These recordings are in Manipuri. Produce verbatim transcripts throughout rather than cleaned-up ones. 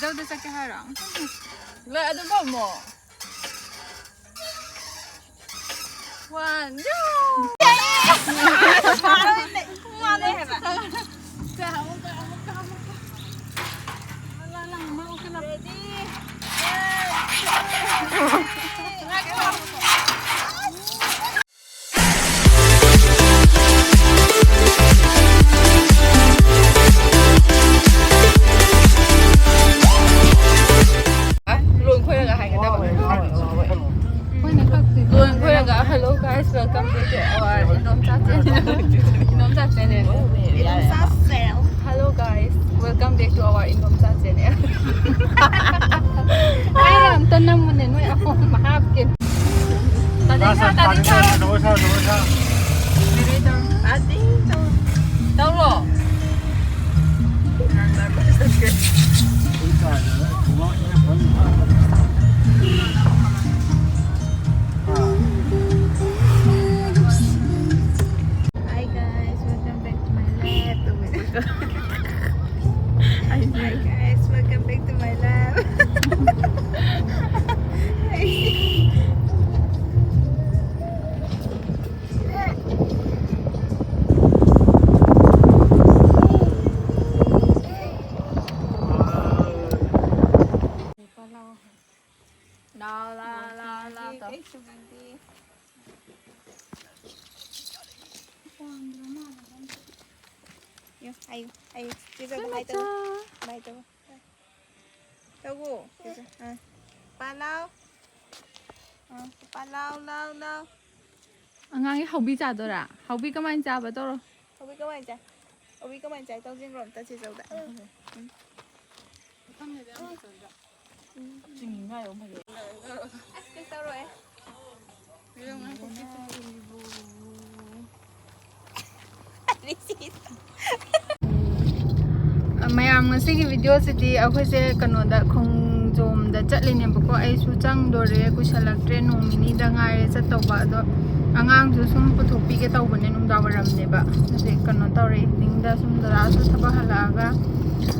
ꯂꯧꯗ ꯆꯠꯀꯦ ꯍꯥꯏꯔꯣ? ꯂꯣꯏ ꯑꯗꯨꯝ ꯐꯝꯃꯣ꯫ One, two. ꯃꯥꯅꯦ ꯍꯥꯏꯕ꯫ Ready? ꯂꯣꯟ ꯈꯣꯏꯔꯒ ꯍꯥꯏꯒꯗꯕ꯫ ꯂꯣꯟ ꯈꯣꯏꯔꯒ, "Hello guys, welcome back to our ꯏꯟꯗꯣꯝꯆꯥ channel." ꯏꯟꯗꯣꯝꯆꯥ channel꯫ Hello guys, welcome back to our ꯏꯟꯗꯣꯝꯆꯥ channel. ꯑꯩꯅ ꯑꯝꯇ ꯅꯝꯃꯨꯅꯦ, ꯅꯣꯏ ꯑꯍꯨꯝ ꯍꯥꯞꯀꯦ꯫ ꯇꯥꯗꯤꯡ ꯊꯥꯎ, ꯇꯥꯗꯤꯡ ꯊꯥꯎ꯫ ꯇꯧꯔꯣ꯫ Hi guys, welcome back to my lab. Hi guys, welcome back to my lab. ꯂꯥꯎ, ꯂꯥꯎ, ꯂꯥꯎ, ꯂꯥꯎ ꯇꯧ꯫ ꯌꯣ, ꯍꯥꯏꯌꯨ, ꯍꯥꯏꯌꯨ꯫ ꯆꯦ ꯖꯣꯏꯗ ꯍꯥꯏ ꯇꯧ꯫ ꯃꯆꯥ꯫ ꯍꯥꯏ ꯇꯧ꯫ ꯇꯧꯋꯣ꯫ ꯆꯦ ꯖꯣꯏ꯫ ꯑꯥ꯫ ꯄꯥ ꯂꯥꯎ꯫ ꯑꯥ, ꯄꯥ ꯂꯥꯎ, ꯂꯥꯎ, ꯂꯥꯎ꯫ ꯑꯉꯥꯡꯒꯤ ꯍꯧꯕꯤ ꯆꯥꯗꯣꯏꯔꯥ? ꯍꯧꯕꯤ ꯀꯃꯥꯏꯅ ꯆꯥꯕ ꯇꯧꯔꯣ꯫ ꯍꯧꯕꯤ ꯀꯃꯥꯏꯅ ꯆꯥꯏ? ꯍꯧꯕꯤ ꯀꯃꯥꯏꯅ ꯆꯥꯏ? ꯇꯧꯁꯤꯟꯈ꯭ꯔꯣ ꯑꯝꯇ ꯆꯦ ꯖꯣꯏꯗ꯫ ꯎꯝ꯫ ꯆꯤꯡ ꯉꯥꯏꯔꯣ ꯐꯖꯅ꯫ ꯑꯁ, ꯀꯩꯁꯨ ꯇꯧꯔꯣꯏ꯫ ꯃꯌꯥꯝ, ꯉꯁꯤꯒꯤ video ꯁꯤꯗꯤ ꯑꯩꯈꯣꯏꯁꯦ ꯀꯩꯅꯣꯗ, ꯈꯣꯡꯖꯣꯝꯗ ꯆꯠꯂꯤꯅꯦꯕꯀꯣ꯫ ꯑꯩꯁꯨ ꯆꯪꯗꯣꯔꯦ, ꯀꯨꯏꯁꯜꯂꯛꯇ꯭ꯔꯦ, ꯅꯣꯡ ꯅꯤꯅꯤꯗ ꯉꯥꯏꯔꯦ ꯆꯠꯇꯧꯕ꯫ ꯑꯗꯣ ꯑꯉꯥꯡꯁꯨ ꯁꯨꯝ ꯄꯨꯊꯣꯛꯄꯤꯒꯦ ꯇꯧꯕꯅꯦ, ꯅꯨꯡꯗꯥꯡ ꯋꯥꯏꯔꯝꯅꯦꯕ꯫ ꯍꯧꯖꯤꯛ ꯀꯩꯅꯣ ꯇꯧꯔꯦ, evening ꯗ ꯁꯨꯝ ꯗꯗꯥꯁꯨ ꯊꯕꯛ ꯍꯜꯂꯛꯑꯒ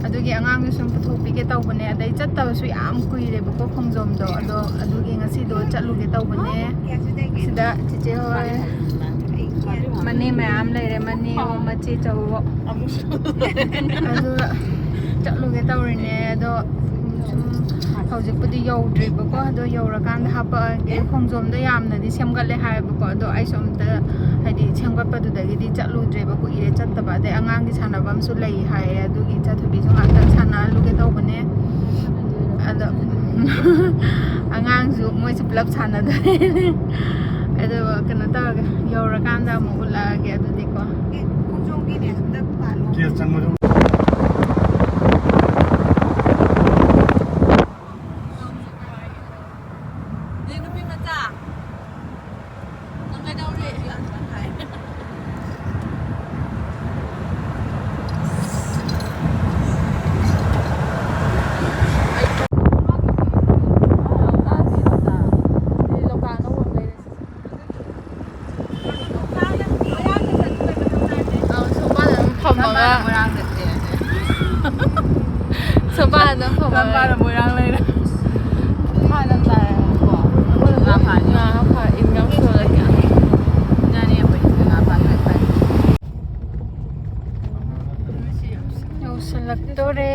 ꯑꯗꯨꯒꯤ ꯑꯉꯥꯡꯗꯨ ꯁꯨꯝ ꯄꯨꯊꯣꯛꯄꯤꯒꯦ ꯇꯧꯕꯅꯦ꯫ ꯑꯗꯩ ꯆꯠꯇꯕꯁꯨ ꯌꯥꯝ ꯀꯨꯏꯔꯦꯕꯀꯣ ꯈꯣꯡꯖꯣꯝꯗꯣ꯫ ꯑꯗꯣ ꯑꯗꯨꯒꯤ ꯉꯁꯤꯗꯣ ꯆꯠꯂꯨꯒꯦ ꯇꯧꯕꯅꯦ꯫ ꯁꯤꯗ ꯆꯤꯆꯦ ꯍꯣꯏ, ꯃꯅꯦ ꯃꯌꯥꯝ ꯂꯩꯔꯦ, ꯃꯅꯦ ꯃꯆꯦ ꯆꯧ꯫ ꯑꯗꯨ ꯆꯠꯂꯨꯒꯦ ꯇꯧꯔꯤꯅꯦ꯫ ꯑꯗꯣ ꯁꯨꯝ ꯍꯧꯖꯤꯛꯄꯨꯗꯤ ꯌꯧꯗ꯭ꯔꯤꯕꯀꯣ꯫ ꯑꯗꯣ ꯌꯧꯔꯀꯥꯟꯗ ꯍꯥꯞꯄꯛꯑꯒꯦ꯫ ꯈꯣꯡꯖꯣꯝꯗ ꯌꯥꯝꯅꯗꯤ ꯁꯦꯝꯒꯠꯂꯦ ꯍꯥꯏꯌꯦꯕꯀꯣ꯫ ꯑꯗꯣ ꯑꯩꯁꯨ ꯑꯝꯇ, ꯍꯥꯏꯗꯤ, ꯁꯦꯝꯒꯠꯄꯗꯨꯗꯒꯤꯗꯤ ꯆꯠꯂꯨꯗ꯭ꯔꯦꯕ, ꯀꯨꯏꯔꯦ ꯆꯠꯇꯕ꯫ ꯑꯗꯩ ꯑꯉꯥꯡꯒꯤ ꯁꯥꯟꯅꯐꯝꯁꯨ ꯂꯩ ꯍꯥꯏꯌꯦ꯫ ꯑꯗꯨꯒꯤ ꯆꯠꯊꯕꯤꯁꯨ ꯉꯥꯛꯇꯪ ꯁꯥꯟꯅꯍꯜꯂꯨꯒꯦ ꯇꯧꯕꯅꯦ꯫ ꯑꯗꯣ ꯑꯉꯥꯡꯁꯨ ꯃꯣꯏꯁꯨ ꯄꯨꯂꯞ ꯁꯥꯟꯅꯗꯣꯏꯅꯦ꯫ ꯑꯗꯨꯒ ꯀꯩꯅꯣ ꯇꯧꯔꯒꯦ, ꯌꯧꯔꯀꯥꯟꯗ ꯑꯃꯨꯛ ꯎꯠꯂꯛꯑꯒꯦ ꯑꯗꯨꯗꯤꯀꯣ꯫ ꯑꯦ, ꯈꯣꯡꯖꯣꯝꯒꯤꯅꯦ, ꯍꯟꯗꯛ ꯄꯥꯜꯂꯣ꯫ ꯒꯦꯠ ꯆꯪꯕꯗꯣ꯫ ꯅꯨꯄꯤ ꯃꯆꯥ, ꯅꯪ ꯀꯩꯗꯧꯔꯤ? ꯑꯧ, ꯁꯣꯝꯄꯥꯗ ꯑꯗꯨꯝ ꯐꯝꯃꯒ꯫ ꯁꯣꯝꯄꯥꯗ ꯑꯗꯨꯝ ꯐꯝꯃꯒ꯫ ꯁꯣꯝꯄꯥꯗ ꯃꯣꯏꯔꯥꯡ ꯂꯩꯔꯦ꯫ ꯐꯥꯅ ꯇꯥꯔꯦꯀꯣ꯫ ꯉꯥ ꯐꯥꯅꯤ꯫ ꯉꯥ ꯐꯥ-, ꯏꯟ ꯌꯥꯝ ꯁꯣꯜꯂꯦ꯫ ꯉꯥꯅꯤ ꯑꯩꯈꯣꯏ ꯉꯥ ꯐꯥ ꯂꯣꯏ ꯐꯥꯅꯤ꯫ ꯌꯧꯁꯜꯂꯛꯇꯣꯔꯦ꯫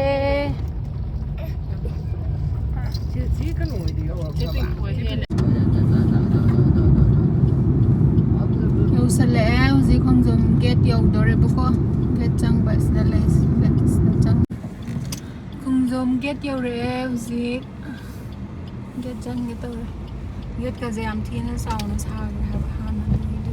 ꯌꯧꯁꯜꯂꯛꯑꯦ꯫ ꯍꯧꯖꯤꯛ ꯈꯣꯡꯖꯣꯝ ꯒꯦꯠ ꯌꯧꯗꯣꯔꯦꯕꯀꯣ꯫ ꯒꯦꯠ ꯆꯪꯕ ꯑꯁꯤꯗ ꯂꯩ꯫ ꯒꯦꯠ ꯑꯁꯤꯗ ꯆꯪ-, ꯈꯣꯡꯖꯣꯝ ꯒꯦꯠ ꯌꯧꯔꯛꯑꯦ ꯍꯧꯖꯤꯛ꯫ ꯒꯦꯠ ꯆꯪꯒꯦ ꯇꯧꯔꯦ꯫ ꯒꯦꯠꯀꯁꯦ ꯌꯥꯝ ꯊꯤꯅ ꯆꯥꯎꯅ ꯁꯥꯈ꯭ꯔꯦ ꯍꯥꯏꯕ ꯍꯥꯟꯅꯗꯒꯤꯗꯤ꯫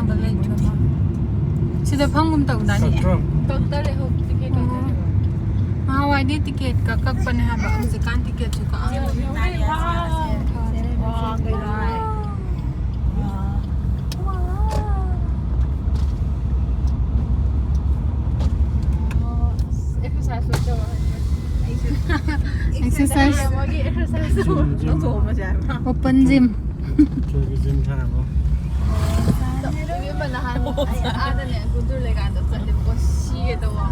ꯂꯩꯇ꯭ꯔꯕ? ꯁꯤꯗ ꯐꯝꯒꯨꯝ ꯇꯧꯗꯥꯏꯅꯦ? ꯀꯛꯇ꯭ꯔꯣ? ꯀꯛꯇꯔꯦ, ꯍꯧꯖꯤꯛ ꯇꯤꯀꯦꯠ ꯀꯛꯇꯔꯦ꯫ ꯅꯍꯥꯟꯋꯥꯏꯗꯤ ꯇꯤꯀꯦꯠꯀ ꯀꯛꯄꯅꯦ ꯍꯥꯏꯕ, ꯍꯧꯖꯤꯛꯀꯥꯟ ꯇꯤꯀꯦꯠꯁꯨ ꯀꯛꯑꯝꯃꯦ꯫ ꯑꯦꯛꯁꯔꯁꯥꯏꯁ ꯂꯣꯏ ꯇꯧꯔꯦ꯫ ꯑꯩꯁꯨ ꯑꯦꯛꯁꯔꯁꯥꯏꯁ꯫ ꯑꯃꯒꯤ ꯑꯦꯛꯁꯔꯁꯥꯏꯁ ꯇꯧꯔꯦ꯫ ꯆꯨꯝꯃꯤ, ꯆꯨꯝꯃꯤ꯫ ꯂꯧꯊꯣꯛꯑꯝꯃꯁꯦ ꯍꯥꯏꯕ꯫ Open gym. ꯆꯨꯝꯃꯤ, ꯖꯤꯝ ꯁꯥꯟꯅꯕ꯫ ꯏꯕꯦꯝꯃ ꯅꯍꯥꯟ ꯑꯩ ꯑꯥꯗꯅꯦ ꯒꯨꯟꯇꯨꯔ ꯂꯩꯀꯥꯟꯗ ꯆꯠꯂꯦꯕꯀꯣ, ꯁꯤꯒꯦ ꯇꯧꯕ꯫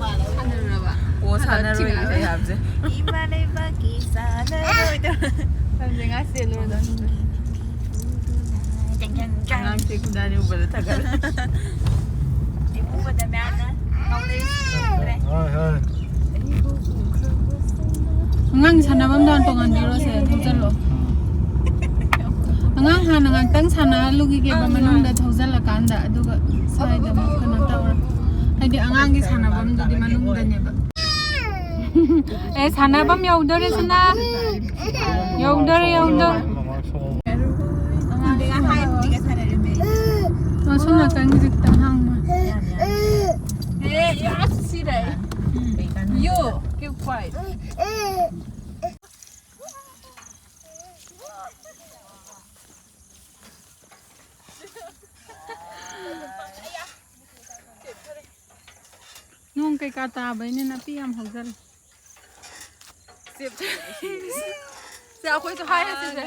ꯃꯥꯅ ꯁꯥꯟꯅꯔꯨꯔꯕ꯫ ꯑꯣ, ꯍꯜꯂꯛ ꯁꯥꯟꯅꯔꯣꯏ ꯊꯤꯡꯉꯛꯑꯦ꯫ ꯍꯥꯏꯕꯁꯦ꯫ ꯏꯃꯥ ꯂꯩꯕꯥꯛꯀꯤ ꯁꯥꯟꯅꯔꯣꯏꯗꯣ꯫ ꯈꯪꯗꯦ, ꯉꯥ ꯆꯦꯜꯂꯨꯔꯗꯝꯅꯤ꯫ ꯑꯉꯥꯡꯁꯦ ꯈꯨꯟꯗꯥꯅꯤ ꯎꯕꯗ ꯊꯥꯒꯠꯂꯦ꯫ ꯎꯕꯗ ꯃꯌꯥꯝꯅ ꯉꯥꯎꯅꯩ꯫ ꯍꯣꯏ, ꯍꯣꯏ꯫ ꯑꯉꯥꯡ ꯁꯥꯟꯅꯐꯝꯗꯣ ꯍꯥꯟꯅ ꯇꯣꯉꯥꯟꯕꯤꯔꯣꯁꯦ, ꯊꯧꯖꯜꯂꯣ꯫ ꯑꯉꯥꯡ ꯍꯥꯟꯅ ꯉꯥꯛꯇꯪ ꯁꯥꯟꯅꯍꯜꯂꯨꯈꯤꯒꯦꯕ, ꯃꯅꯨꯡꯗ ꯊꯧꯖꯜꯂꯀꯥꯟꯗ, ꯑꯗꯨꯒ ꯁ꯭ꯋꯥꯏꯗ ꯑꯃꯨꯛ ꯀꯩꯅꯣ ꯇꯧꯔꯣ꯫ ꯍꯥꯏꯗꯤ ꯑꯉꯥꯡꯒꯤ ꯁꯥꯟꯅꯐꯝꯗꯨꯗꯤ ꯃꯅꯨꯡꯗꯅꯦꯕ꯫ ꯑꯦ, ꯁꯥꯟꯅꯐꯝ ꯌꯧꯗꯣꯔꯦ, ꯁꯅꯥ꯫ ꯌꯧꯗꯣꯔꯦ, ꯌꯧꯗꯣꯔꯦ꯫ ꯑꯉꯥꯡꯒ ꯍꯥꯏꯕꯗꯤꯒ ꯁꯥꯟꯅꯔꯝꯃꯦ꯫ ꯑꯁꯣꯝ ꯅꯥꯀꯟꯒꯤꯁꯦ ꯈꯤꯇꯪ ꯍꯥꯡꯕ꯫ ꯑꯦ, ꯌꯥ, ꯁꯤꯔꯦ꯫ You keep quiet. ꯅꯣꯡ ꯀꯩꯀꯥ ꯇꯥꯕꯩꯅꯦ, ꯅꯥꯄꯤ ꯌꯥꯝ ꯍꯧꯖꯜꯂꯦ꯫ ꯁꯦ, ꯑꯩꯈꯣꯏꯁꯨ ꯍꯥꯏꯔꯁꯤꯁꯦ꯫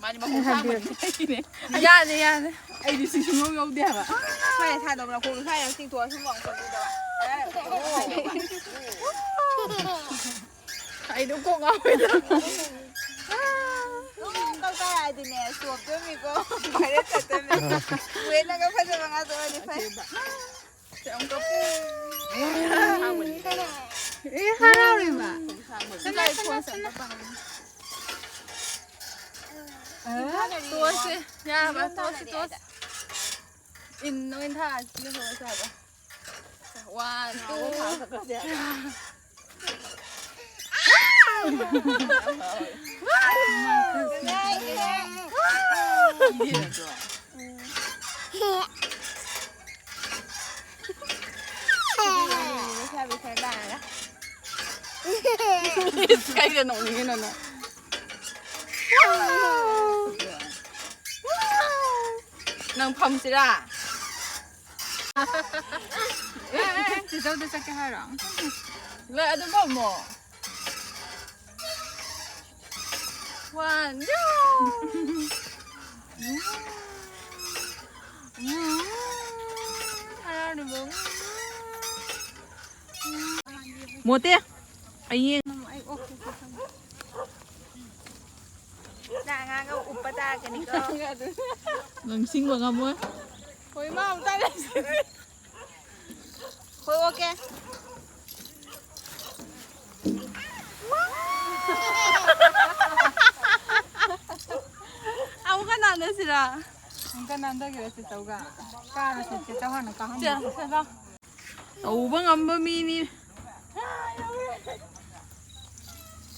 ꯃꯥꯗꯤ ꯃꯈꯣꯡ ꯑꯩ ꯍꯥꯏꯕꯤꯔꯛꯀꯦ꯫ ꯁꯥꯡꯕꯅꯤꯅ ꯍꯩꯅꯦ꯫ ꯌꯥꯗꯦ, ꯌꯥꯗꯦ꯫ ꯑꯩꯗꯤ ꯁꯤ ꯁꯨꯡꯌꯧ ꯌꯧꯗꯦ ꯍꯥꯏꯕ꯫ ꯁ꯭ꯋꯥꯏꯗ ꯊꯥꯗꯧ ꯅꯈꯣꯡ ꯁ꯭ꯋꯥꯏꯗ ꯆꯤꯡꯊꯣꯛꯑ ꯁꯨꯝ ꯋꯥꯡ ꯆꯠꯂꯨꯗꯕ꯫ ꯑꯩꯗꯣ ꯀꯣꯛ ꯉꯥꯎꯋꯦꯗ꯫ ꯎꯝ, ꯀꯛꯄ ꯍꯥꯏꯔꯗꯤꯅꯦ, ꯆꯣꯞꯇꯣꯏꯅꯤꯀꯣ꯫ ꯚꯥꯏꯔꯦꯜ ꯆꯠꯇꯣꯏꯅꯤ꯫ ꯋꯦꯠꯅꯒ ꯐꯖꯕ ꯉꯥꯛꯇ ꯑꯣꯏꯔꯗꯤ ꯐꯩ꯫ ꯑꯁꯦꯡꯕ꯫ ꯁꯦ, ꯑꯃꯨꯛꯀ꯫ ꯑꯦ, ꯍꯔꯥꯎꯔꯤꯕ? ꯁꯅꯥ, ꯁꯅꯥ, ꯁꯅꯥ꯫ ꯑ, ꯇꯣꯛꯑꯁꯦ꯫ ꯌꯥꯔꯕ? ꯇꯣꯛꯑꯁꯤ, ꯇꯣꯛꯑꯁꯤ꯫ ꯏꯟ ꯑꯣꯏꯅ ꯊꯥꯔꯁꯤ, ꯂꯩꯍꯧꯔꯁꯦ ꯍꯥꯏꯕ꯫ One, two, three. ꯎꯝ꯫ ꯂꯩꯁꯥꯕꯤ ꯈꯔ ꯂꯥꯛꯑꯒ꯫ ꯀꯩꯗ ꯅꯣꯛꯅꯤꯡꯉꯤꯅꯣ ꯅꯪ? ꯅꯪ ꯐꯝꯁꯤꯔꯥ? ꯑꯦ, ꯑꯦ, ꯑꯦ, ꯆꯦꯆꯧꯗ ꯆꯠꯀꯦ ꯍꯥꯏꯔꯣ? ꯂꯩ, ꯑꯗꯨꯝ ꯐꯝꯃꯣ꯫ One, two. ꯃꯣꯇꯦ, ꯑꯩ ꯌꯦꯡ-, ꯅꯪ ꯑꯉꯥꯡꯒ ꯎꯞꯄ ꯇꯥꯔꯛꯀꯅꯤꯀꯣ꯫ ꯅꯪ ꯁꯤꯡꯕ ꯉꯝꯃꯣꯏ꯫ ꯍꯣꯏ, ꯃꯥ ꯑꯃꯨꯛ ꯇꯥꯔꯛꯑꯦ꯫ ꯍꯣꯏ, ꯑꯣꯀꯦ꯫ ꯑꯃꯨꯛꯀ ꯅꯥꯟꯅꯁꯤꯔꯥ? ꯑꯃꯨꯛꯀ ꯅꯥꯟꯊꯒꯦꯔꯥ ꯆꯦꯆꯧꯒ? ꯀꯥꯔꯁꯦ, ꯆꯦꯆꯧ ꯍꯥꯟꯅ ꯀꯥꯍꯟꯁꯦ꯫ ꯆꯦ, ꯆꯦ, ꯂꯥꯎ꯫ ꯇꯧꯕ ꯉꯝꯕ ꯃꯤꯅꯤ꯫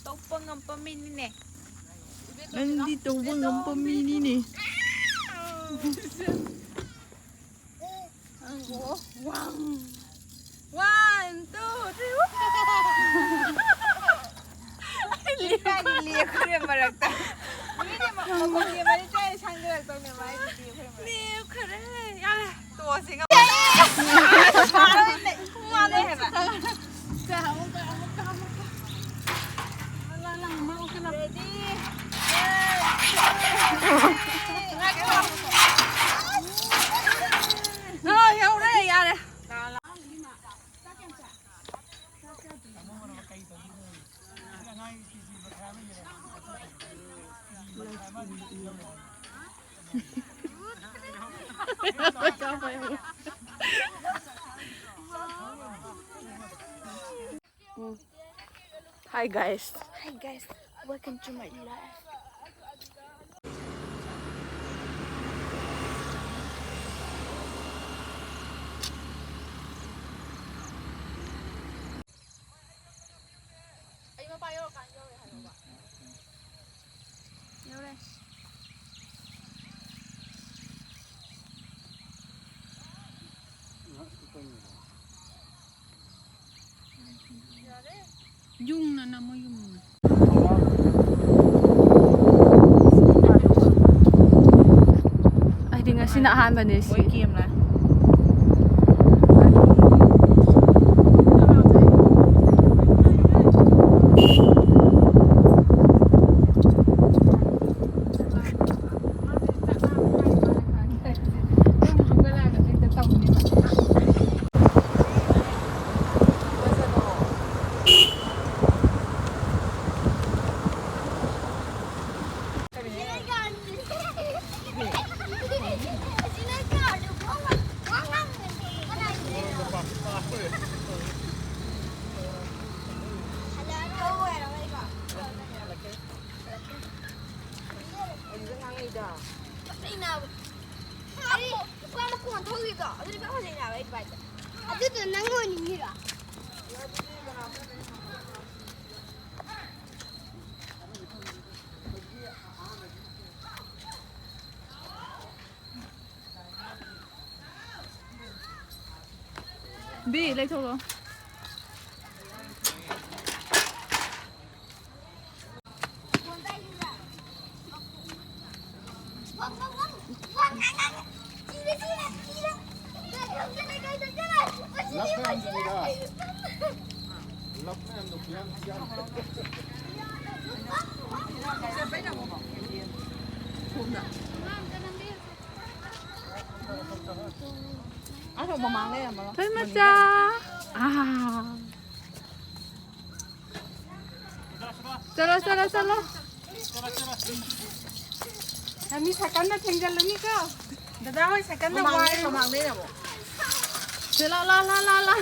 ꯇꯧꯕ ꯉꯝꯕ ꯃꯤꯅꯤꯅꯦ꯫ ꯅꯪꯗꯤ ꯇꯧꯕ ꯉꯝꯕ ꯃꯤꯅꯤꯅꯦ꯫ One, two, three, woo! ꯂꯦꯞꯈ꯭ꯔꯦ ꯃꯔꯛꯇ꯫ ꯃꯤꯅ ꯃ-, ꯃꯈꯣꯟ ꯌꯦꯡꯕꯗꯤ ꯆꯦ ꯁꯪꯒꯠꯂꯛꯇꯧꯅꯦ ꯃꯥꯏꯗꯨꯗꯤ ꯑꯩꯈꯣꯏ ꯃꯔꯛꯇ꯫ ꯂꯦꯞꯈ꯭ꯔꯦ꯫ ꯌꯥꯔꯦ꯫ ꯇꯣꯛꯑꯁꯤ ꯉꯝꯃꯔꯣꯏ꯫ ꯋꯥꯔꯦ ꯍꯥꯏꯕ꯫ ꯁꯦ, ꯑꯃꯨꯛꯀ, ꯑꯃꯨꯛꯀ, ꯑꯃꯨꯛꯀ꯫ ꯂꯥ, ꯂꯥ, ꯂꯥ, ꯑꯃꯨꯛꯀ ꯂꯥ꯫ Ready? ꯉꯥꯏꯈꯣ꯫ ꯑ, ꯌꯧꯔꯦ, ꯌꯥꯔꯦ꯫ Hi guys. Hi guys, welcome to my life. ꯑꯩ ꯃꯄꯥ ꯌꯧꯔꯀꯥꯟ ꯌꯧꯔꯦ ꯍꯥꯏꯌꯣꯕ꯫ ꯌꯧꯔꯦ꯫ ꯌꯨꯡꯅ ꯅꯝꯃꯣ, ꯌꯨꯡꯅ꯫ ꯑꯩꯗꯤ ꯉꯁꯤꯅ ꯑꯍꯥꯟꯕꯅꯦ ꯁꯤ꯫ ꯃꯣꯏ ꯀꯦꯝꯅ꯫ ꯑꯗꯨꯗꯣ ꯅꯪ ꯑꯣꯏꯅꯤꯡꯉꯤꯔꯣ? ꯕꯤ, ꯂꯩꯊꯣꯛꯂꯣ꯫ ꯊꯣꯏ ꯃꯆꯥ꯫ ꯑꯥ꯫ ꯆꯠꯂꯣ, ꯆꯠꯂꯣ, ꯆꯠꯂꯣ꯫ ꯃꯤ ꯁꯥꯏꯀꯜꯅ ꯊꯦꯡꯖꯜꯂꯅꯤꯀꯣ꯫ ꯗꯗꯥ ꯍꯣꯏ ꯁꯥꯏꯀꯜꯅ ꯃꯃꯥꯡꯗꯩ, ꯋꯥꯏ꯫ ꯃꯃꯥꯡꯗꯩ ꯑꯃꯨꯛ꯫ ꯁꯤ ꯂꯥ, ꯂꯥ, ꯂꯥ, ꯂꯥ, ꯂꯥ꯫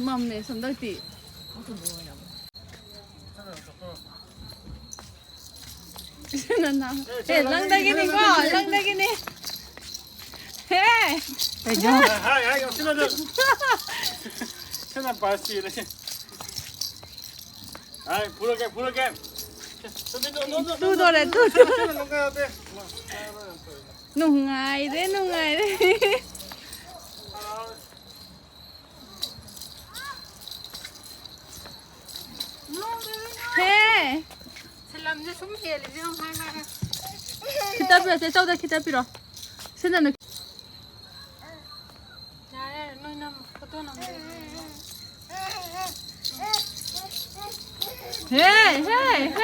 ꯃꯝꯃꯦ ꯁꯣꯝꯗꯛꯇꯤ꯫ ꯅꯅꯥ-, ꯑꯦ, ꯅꯪꯗꯒꯤꯅꯤꯀꯣ, ꯅꯪꯗꯒꯤꯅꯤ꯫ ꯍꯦ! ꯀꯩꯅꯣ? ꯍꯥꯏ, ꯍꯥꯏ, ꯌꯧꯁꯤꯜꯂꯣ ꯑꯗꯨ꯫ ꯁꯤꯅ ꯄꯥꯁ ꯆꯦꯜꯂꯦ꯫ ꯍꯥꯏ, ꯐꯨꯔꯒꯦ, ꯐꯨꯔꯒꯦ꯫ ꯇꯨꯗꯣꯔꯦ, ꯇꯨꯗꯣꯔꯦ꯫ ꯅꯨꯡꯉꯥꯏꯔꯦ, ꯅꯨꯡꯉꯥꯏꯔꯦ꯫ ꯁꯨꯝ ꯍꯦꯜꯂꯤꯁꯦ ꯌꯦꯡꯉꯣ, ꯍꯥꯏ, ꯍꯥꯏ, ꯍꯥꯏ꯫ ꯈꯤꯇ ꯄꯤꯔꯣ, ꯆꯦ ꯆꯧꯗ ꯈꯤꯇ ꯄꯤꯔꯣ꯫ ꯁꯤꯅꯅꯦ꯫ ꯌꯥꯔꯦ, ꯌꯥꯔꯦ, ꯅꯣꯏ ꯅꯝꯃꯣ, ꯐꯣꯇꯣ ꯅꯝꯗꯣꯏꯅꯦ꯫ ꯍꯦ, ꯍꯦ, ꯍꯦ꯫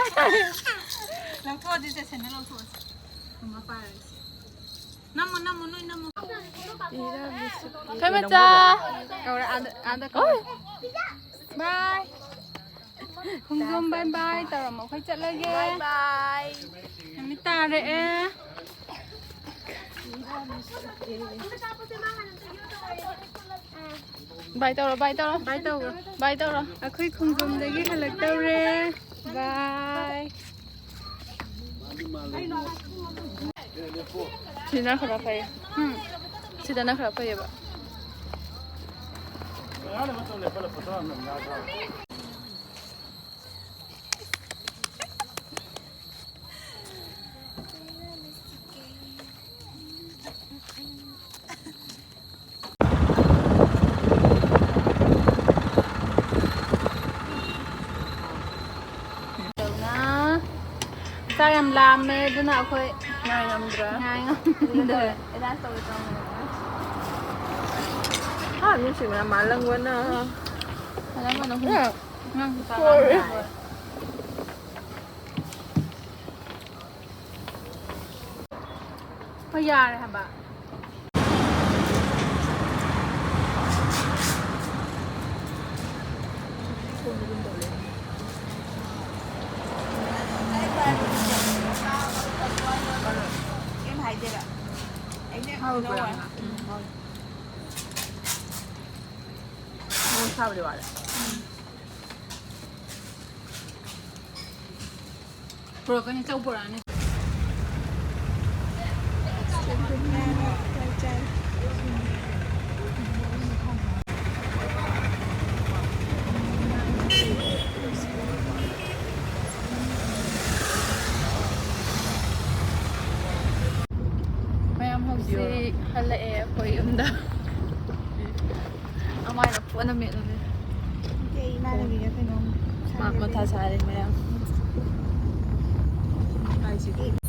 ꯂꯧꯊꯣꯛꯑꯁꯤ, ꯆꯦ ꯁꯦꯟꯗ ꯂꯧꯊꯣꯛꯑꯁꯤ꯫ ꯃꯃꯥ ꯄꯥꯏꯔꯁꯤ꯫ ꯅꯝꯃꯣ, ꯅꯝꯃꯣ, ꯅꯣꯏ ꯅꯝꯃꯣ꯫ ꯈꯣꯏ ꯃꯆꯥ꯫ ꯀꯧꯔꯦ, ꯑꯥꯗ, ꯑꯥꯗ ꯀꯧꯔꯦ꯫ ꯕꯥꯏ꯫ ꯈꯣꯡꯖꯣꯝ ꯕꯥꯏ ꯕꯥꯏ ꯇꯧꯔꯝꯃꯣ꯫ ꯑꯩꯈꯣꯏ ꯆꯠꯂꯒꯦ꯫ ꯕꯥꯏ ꯕꯥꯏ꯫ ꯅꯨꯃꯤꯠ ꯇꯥꯔꯛꯑꯦ꯫ ꯕꯥꯏ ꯇꯧꯔꯣ, ꯕꯥꯏ ꯇꯧꯔꯣ꯫ ꯕꯥꯏ ꯇꯧꯔꯣ꯫ ꯕꯥꯏ ꯇꯧꯔꯣ꯫ ꯑꯩꯈꯣꯏ ꯈꯣꯡꯖꯣꯝꯗꯒꯤ ꯍꯜꯂꯛꯇꯧꯔꯦ꯫ ꯕꯥꯏ꯫ ꯁꯤꯅ ꯈꯔ ꯐꯩ꯫ ꯎꯝ꯫ ꯁꯤꯗꯅ ꯈꯔ ꯐꯩꯌꯦꯕ꯫ ꯆꯥꯛ ꯌꯥꯝ ꯂꯥꯝꯃꯦ, ꯑꯗꯨꯅ ꯑꯩꯈꯣꯏ ꯉꯥꯏ ꯉꯝꯗ꯭ꯔꯦ꯫ ꯉꯥꯏ ꯉꯝꯗ꯭ꯔꯦ꯫ ꯑꯦꯗꯥꯁ ꯇꯧꯒꯦ ꯇꯧꯕꯅꯦ꯫ ꯍꯥ, ꯅꯨꯡꯁꯤꯕꯅ ꯃꯥꯜꯂꯝꯒꯅ꯫ ꯃꯥꯜꯂꯝꯒꯅ꯫ ꯎꯝ꯫ ꯑꯉꯥꯡꯁꯨ ꯆꯥꯛ ꯂꯥꯝꯃꯦ꯫ ꯍꯣꯏ, ꯌꯥꯔꯦ ꯍꯥꯏꯕ꯫ ꯀꯩꯝ ꯍꯥꯏꯗꯦꯕ꯫ ꯑꯩꯅ ꯍꯥꯎꯕ꯭ꯔꯥ? ꯎꯝ, ꯍꯥꯎꯋꯦ꯫ ꯃꯣꯔꯣꯛ ꯁꯥꯕꯗꯤ ꯋꯥꯠꯂꯦ꯫ ꯄꯨꯔꯛꯀꯅꯤ, ꯆꯧ ꯄꯨꯔꯛꯑꯅꯤ꯫ ꯃꯌꯥꯝ ꯍꯧꯖꯤꯛ ꯍꯜꯂꯛꯑꯦ ꯑꯩꯈꯣꯏ ꯌꯨꯝꯗ꯫ ꯑꯃꯥꯏꯅ ꯄꯣꯠ ꯑꯃ ꯃꯦꯠꯂꯨꯔꯦ꯫ ꯏꯆꯦ ꯏꯃꯥꯟꯅꯕꯤꯒ ꯀꯩꯅꯣꯝ ꯃꯥ ꯁꯥꯟꯅꯔꯤ꯫ ꯃꯊꯥ ꯁꯥꯔꯦ ꯃꯌꯥꯝ꯫ ꯁꯤꯗꯤ꯫